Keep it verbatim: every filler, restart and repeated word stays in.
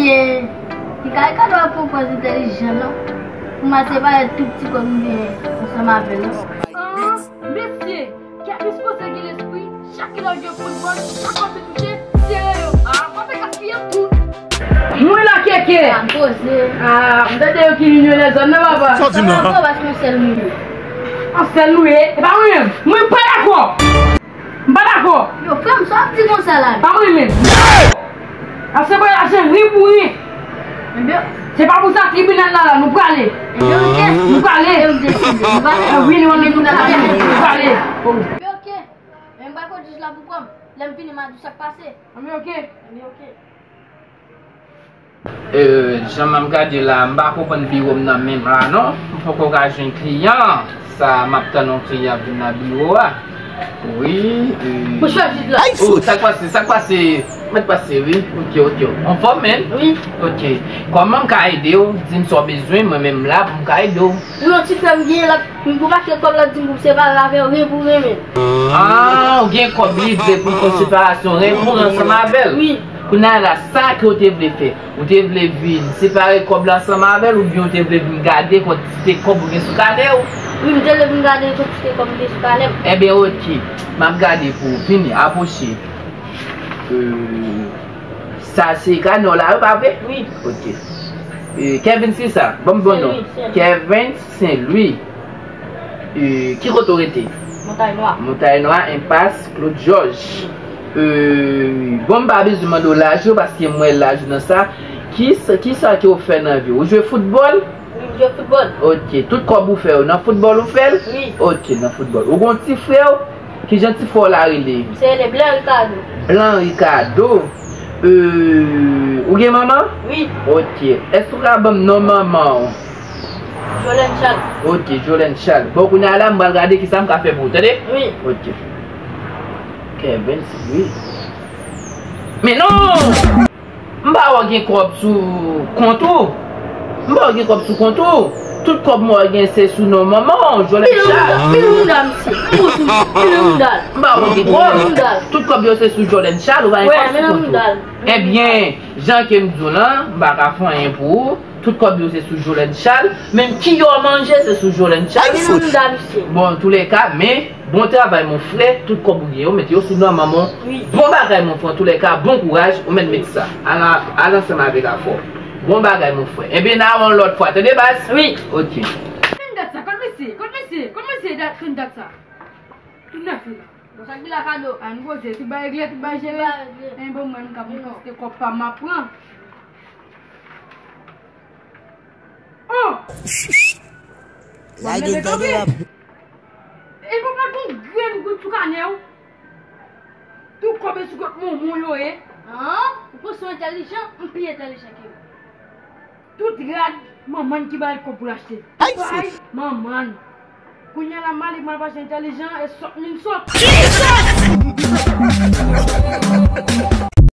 Li ka, li ka dwe pran pòz entèlijan, non. Pou m al separe tout ti kòb m gen ansanm avè l, non. Ah, mesye, kèk mesye ki lespri, chak lè yo jwe foutbòl, chak kòb li touche, sere yo. Ah, pa fè gaspiye tout. Mwen la, Keke. Ah, m poze. Ah, m tande yo ki milyonè zòn nan, papa. Sa w di m nan? Sa w pa se yon sèl nou ye. Yon sèl nou ye? E pa mwen menm. Mwen pa dakò. M pa dakò. Yo, frè m, sa w ap di konsa la? Pa mwen menm. Ase bwè lajan ri pou ri. Ebyen, se pa pou sa tribinal la la, nou prale. Ebyen, oke. Nou prale. Ebyen, oke. Nou prale. Ebyen, oke. Men m pral kot jij la pou pran m. Lè m vini, m a di w sa k pase. Ebyen, oke. Ebyen, oke. Euh, jan m ap gade la, m pa konprann biwo m nan menm la non. M poko ka jwenn kliyan. Sa, m ap tann yon kliyan vin nan biwo a. Wi, euh. Monchè jij la. Oh, sa k pase, sa k pase? Mèt pase, wi. Oke, oke. Anfòm, men? Wi. Oke. Kòman m ka ede w? Di m sa w bezwen, mwen menm m la pou m ka ede w. Yon ti frè m genyen, l ap, m pou mache kòb, l ap di m pou m separe avè w, ri pou ri, men. Ah, ou gen kòb li vle pou l fè separasyon, ri pou ri ansanm avè l. Wi. Kounye a la, sa ke w te vle fè? Ou te vle vin separe kòb la ansanm avè l oubyen ou te vle vin gade kantite kòb ou gen sou kanè w? Wi, m te vle vin gade kantite kòb m gen sou kanè m. Ebyen, oke. M ap gade pou ou. Vini, apwoche. Euh, sa se kanè w la, wi, pa vre? Wi. Oke. Euh, Kevin, se sa? Ban m bon non. Saint Louis, Saint Louis. Kevin Saint Louis. Euh, ki kote w rete? Montay Nwa. Montay Nwa, enpas Claude Georges. Euh, bon, m pa bezwen mande w laj ou, paske m wè laj ou nan sa. Kisa, kisa ke w fè nan vi w? Ou jwe foutbòl? Wi, m jwe foutbòl. Oke, tout kòb ou fè yo, nan foutbòl ou fè l? Wi. Oke, nan foutbòl. Ou gon ti frè w? Kijan ti frè w la rele? Se rele Blan Ricardo. Blan Ricardo. Euh, ou gen manman? Wi. Oke. Èske w ka ban m non manman w? Jolène Charles. Oke, Jolène Charles. Bon, kounye a la, m pral gade kisa m ka fè pou ou, tande? Wi. Oke. Kevin, wi. Men non! M pa wè gen kòb sou kont ou. M pa wè gen kòb sou kont ou. Tout kòb m wè gen se sou non manman w, Jolène Charles. Pile mouda, misye. Pile mouda. M pa wè gen kòb. Tout kòb yo se sou Jolène Charles, ou pa gen kòb sou kont ou. Ebyen, jan ke m di w lan, m pa ka fè anyen pou ou. Tout kòb yo se sou Jolène Charles. Menm ki yo manje se sou Jolène Charles. Bon, antoulèka, men bon travay mon frè, tout kòb ou gen yo, mete yo sou non manman w. Wi. Bon bagay mon frè, antoulèka, bon kouraj, ou mèt met sa. Al, al ansanm avèk afè w. Bon bagay mon frè. Ebyen, n a wè yon lòt fwa, tande baz? Wi. Oke. Konn dat sa, konn mesye, konn mesye, konn mesye dat, konn dat sa. Tout nèf li la. Bon, sa ki la kado? Ann poze, tout bagay regle, tout bagay jere. Tout bagay regle. Men bon, mwen, m ka pran kantite kòb pa m ap pran. Oh! Lage gade la. E papa gon grenn goud sou kanè w. Tout kòb sou kont manman w yo ye. Ah, ou panse w entèlijan? M pi entèlijan ke w. Tout rad, manman n ki bay kòb pou l achte. Ay, fout. Manman n. Kounye a la, m ale, m al pase entèlijan, e sòt li m sòt.